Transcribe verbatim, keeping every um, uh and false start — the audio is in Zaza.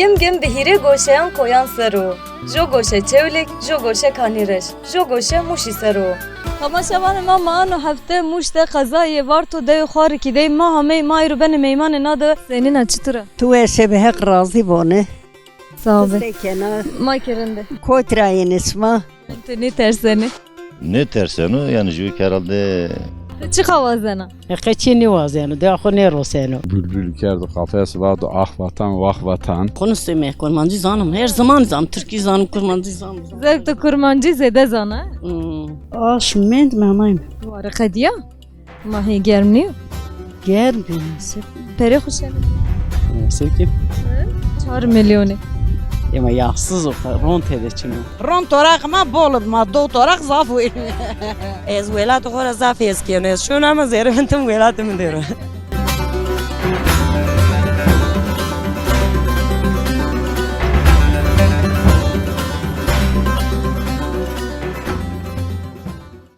Gim gim bi hîrê goşeyan koyan ser o. Jo goşe Çewlîg, jo goşe Kanîreş, jo goşe Mûşî ser o. Temaşevanê ma, ma ano hefte Mûş de qezayê Varto dewê Xarikî de ma amey, ma êro benê meymanê na dewe. Senîn a, çitur a? Tu wes ê, bi Heq razî bone. Sağ ol. Ti se kena? Ma kî rind ê. Kotî ra yenê sima? Tu nêtersenê? Nêterseno, yanî jû ke herhalde. Ti çiqa wazena? E, qe çî nêwazeno, dewa xo nêroseno. Bülbül kerdo qafes, vado ah vatan, vah vatan. Konuştê me, kurmancî zanim, her zaman zanim, tirkî zanim, kurmancî zanim. Zewk tu kurmancî zêde zana? Hmm. Aşm mend, me amayme. Ware qedîya? Ma hê germ nîyo? Germ bî, se. Perê xo şeno? E, se kî? Çar milyonî. Ema yahsız o, ron tede çin o. Ron toraq ma bol bi, ma do toraq zaf wê. Ez welatê xo ra zaf hes keno. Ez şona ma zerrê min tim welatê min der o.